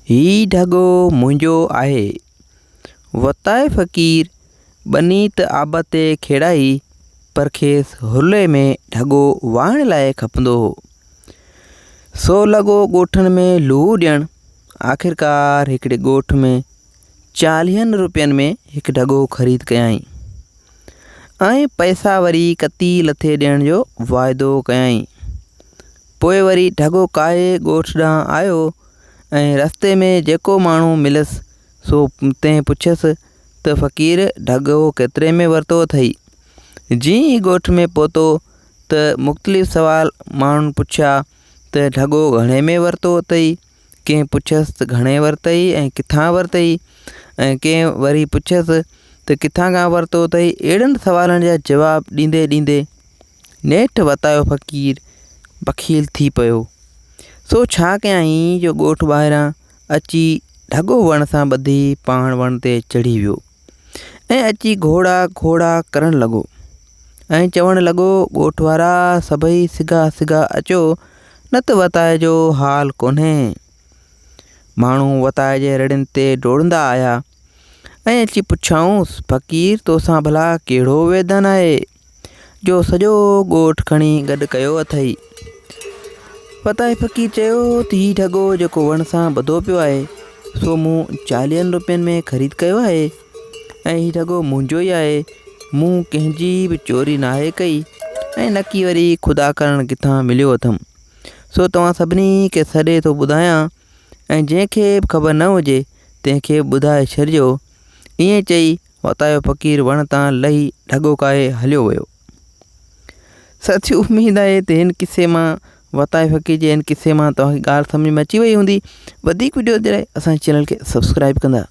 هي ڍڳو منهنجو آهي. وتائي فقير ٻني ته آب تي کيڙائي پر کيس هرلي ۾ ڍڳو واهڻ لاء کپندو هو. سو لڳو ڳوٺن ۾ لوهه ڏيڻ. آخرڪار هڪڙي ڳوٺ ۾ چاليهن روپين ۾ هڪ ڍڳو خريد ڪيائين ۽ پئسا وري ڪتي لٿي ڏيڻ جو واعدو ڪيائين. پوء وري ڍڳو ڪاهي ڳوٺ ڏانهن آيو ۽ رستي ۾ جيڪو ماڻهو مليس سو تنهن پڇيس ته فقير ڍڳو ڪيتري ۾ ورتو اٿئي؟ جيئن ئي ڳوٺ ۾ پهتو ته مختلف سوال ماڻهن پڇيا ته ڍڳو گهڻي ۾ ورتو اٿئي؟ ڪنهن پڇيس ته گهڻي ورتئي ۽ ڪٿان ورتئي؟ ۽ ڪنهن وري پڇيس ته ڪٿان کان ورتو اٿئي؟ اهڙن سوالن جا جواب ڏيندي ڏيندي نيٺ وتايو فقير بخيل ٿي پيو. سو ڇا ڪيائين جو ڳوٺ ٻاهران اچي ڍڳو وڻ سان ٻڌي پاڻ وڻ تي چڙهي ويو ۽ اچي گهوڙا گهوڙا ڪرڻ لڳو ۽ چوڻ لڳو ڳوٺ وارا سڀئي سگها سگها اچو نه ته وتائي جو حال ڪونهي. ماڻهو وتائي جي رڙين تي ڊوڙندا آيا ۽ اچي پڇيائونس فقير توسان ڀلا ڪهڙو ويڌن آهي؟ جو سڄو ڳوٺ کڻي گڏ ڪيو اٿئي. وتائي فقير چيو ته هي ڍڳو جيڪو وڻ سان ٻڌو پيو آهي، سو مون چاليهن روپين ۾ خريد ڪيو آهي ۽ هي ڍڳو منهنجو ئي آهي. مون ڪنهن جي به چوري ناهي ڪئي ۽ نڪي وري خدا ڪرڻ ڪٿان مليو اٿم. سو توهان سڀني کي سڏي ٿو ٻڌايان ۽ جنهن کي به خبر نه هجي، تنهن کي به ٻڌائي ڇڏجو. ائين چئي وتايو فقير وڻ تان لهي ڍڳو ڪاهي هليو ويو. ساٿيو اميد آهي ته هن قصي مان وتايي فقير جي هن قصي مان توهان کي ڳالهه سمجهه ۾ اچي وئي هوندي. وڌيڪ وڊيو جي لاء اسان جي چينل کي سبسڪرائب ڪندا.